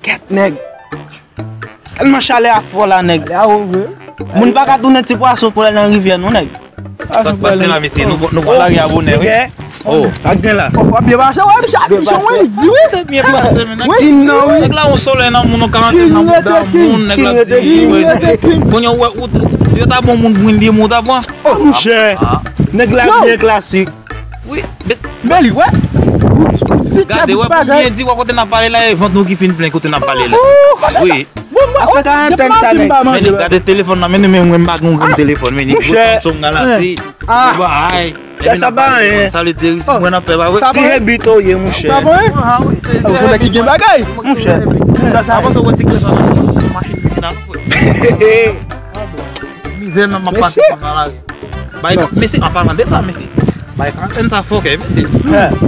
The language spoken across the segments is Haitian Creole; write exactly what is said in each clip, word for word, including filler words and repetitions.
Kèt, nèg. Tèlman chalè a fò la, nèg. Moun pa ka tounen ti pwason pou l al nan rivyè, non, nèg. Sa k pase la, mesye? Nou, nou pral lage a bonè, wi. Oh. Ak gen la. W ap byen mache, wè, misye, misye, wè, li di, wi. Byen plase, men, nèg. Kin nan, wi. Nèg la, yon solèy nan moun, yon karantèn nan bouda moun, nèg la di, wi. Kounye a, ou wè, ou, ou, yo ta bon moun pou Wendy, men ou ta pran. Oh, monchè. Nèg la byen klasik. Wi, men li, wè. Gade, wè, pou byen di, wè, kote n ap pale la, e vant nou ki fin plen, kote n ap pale la. Wi. Afè karantèn sa, nèg. Men li gade telefòn nan, men nou, men mwen, m pa gen yon grenn telefòn, men li gwo Samsung nan la, se, ah, bagay. Sa pa anyen. Sa vle di, mwen ap fè, pa vre? Ti rebito ye, monchè. Sa pa anyen. Ou se nèg ki gen bagay. Monchè. Sa, sa. Avan sa, wè ti kre sa nan machin ki nan. Mizè nan m ap pase nan lari. Bay, mesye, an palan de sa, mesye. Bay karantèn sa fòkè, mesye.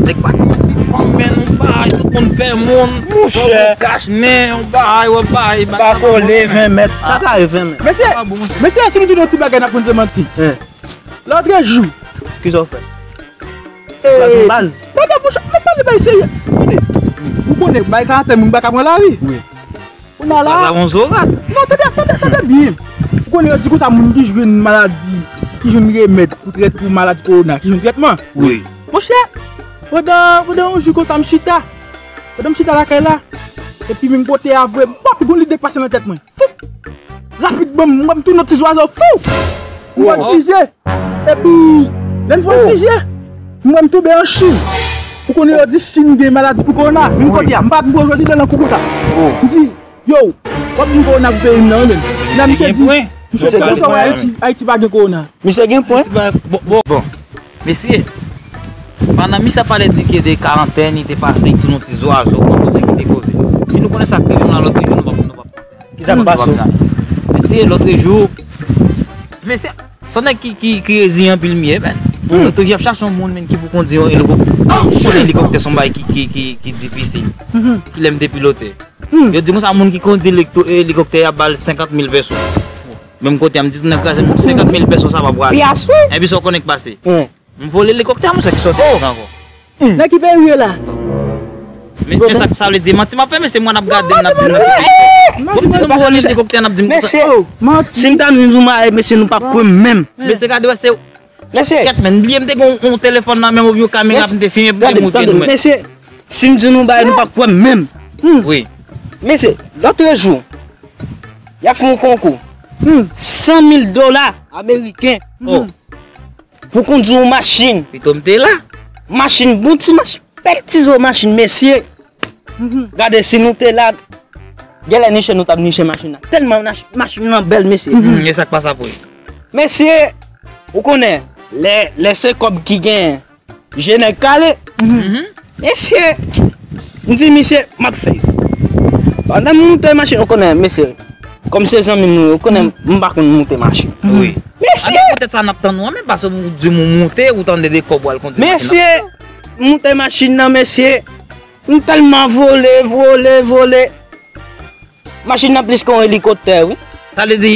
Nèg pa gen ti fanm, men nou bay, tout moun pè moun. Fò ou kach nen, ou bay, ou bay, pa kole ven mèt. Sa ka ven mèt. Mesye, mesye, si nou di nou ti bagay, n ap konn se manti. Lòtrejou. Kisa w fè? Ou pral pran bal? Tande, mouche, mwen pale bay serye. Tande, ou konnen, bay karantèn, moun pa ka pran lari. Wi. Ou nan la. Sa yon zorat. Non, tande, tande, tande byen. Ou konnen, yo di konsa, moun ki jwenn maladi, ki jwenn remèd pou trèt pou maladi kowona, ki jwenn trètman. Wi. Monchè, pandan, pandan yon jou konsa, m chita. Pandan m chita lakay la, epi menm kote a vre, pòp, gon lide k pase nan tèt mwen. Fou! Rapidman, m wè m tounen yon ti zwazo, fou! M wè ti je. Epi, lè m fè yon ti je, m wè m tonbe an Chin. Ou konnen yo di Chin gen maladi pou kowona. Menm kote a, m pa t gwo jodi nan koukou sa. M di, yo, w ap vin kowona pou peyi m nan, wi, menm. La, misye di, misye di, konsa wè Ayiti, Ayiti pa gen kowona. Misye gen pwen. Bon, bon, bon. Mesye, pandan misye ap pale di ke de karantèn, li te pase, li tounen yon ti zwazo, bon, kote ki te koze. Si nou konnen sa k rive m nan lòtrejou, nou p ap, nou p ap. Kisa k pase w? Mesye, lòtrejou, mesye, se yon nèg ki, ki, ki reziyen anpil m ye, men. Lòtrejou, y ap chache yon moun, men, ki pou kondi yon elikoptè. Konnen elikoptè se yon bagay ki, ki, ki, ki difisil. Kilè m te pilote. Yo di konsa, moun ki kondi elikto-, elikoptè a ba l senkant mil peso. Menm kote a, m di tou nèg la, se senkant mil peso sa pa prale. Pyas, wi. Epi sa w konnen k pase. M vole elikoptè a, monchè, ki sòti ankò. Nan ki peyi w ye la? Men, men sa, sa vle di, manti m ap fè, mesye, mwen ap gade, n ap di m nan ki peyi. Bon, m di nou m vole elikoptè, n ap di m konsa. Mesye, si m ta vin di w m ale, mesye, nou p ap kwè m menm. Mesye, gade, wè, se Mesye. Kèt, men, bliye m te gen yon, yon telefòn nan men m, oubyen yon kamera pou m te filme, pou m te montre nou, men. Mesye, si m di nou bagay, nou p ap kwè m menm. Wi. Mesye, lòtrejou, y ap fè yon konkou. San mil dola ameriken. Oh. Pou kondui yon machin. Pito m te la. Machin, bon ti machin, bèl ti zo machin, mesye. Gade, si nou te la, genlè niche nou t ap niche machin nan. Tèlman mach-, machin nan bèl, mesye. E sa k pase apre? Mesye, ou konnen, lè, lè se kòb ki gen, je nèg kale. Mesye, m di misye, m ap fè. Pandan m moute machin, ou konnen, mesye, kòm se zanmi m, ou konnen, m pa konn moute machin. Wi. Mesye! Anben poutèt sa n ap tann ou an, men pase ou di m ou moute, ou tande de kòb ou al kondui machin nan. Mesye, m moute machin nan, mesye. M tèlman vole, vole, vole. Machin nan plis ke yon elikoptè, wi. Sa vle di,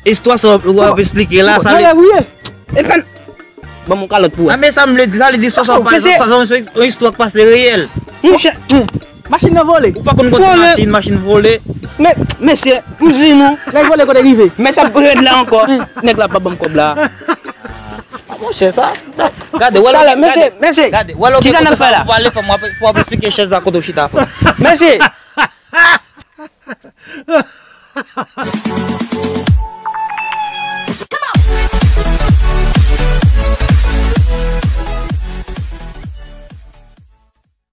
istwa sa w ap esplike la, sa vle di. Epa, ban m yon kalòt pou wè. A, men sa m vle di, sa vle di, sa, sa, sa, sa, se yon istwa k pase reyèl. Monchè, machin nan vole. Ou pa konn kondui machin, machin vole. Men, mesye, m di nou. Lè l vole, kote l rive? Men sa ap rèd la ankò. Nèg la pa ban m kòb la. A, monchè, sa. Gade, wè lòt, mesye, mesye. Gade, wè lòt, kisa n ap fè la? Pou ale fè m, w ap, w ap esplike chèz la kote w chita fò. Mesye.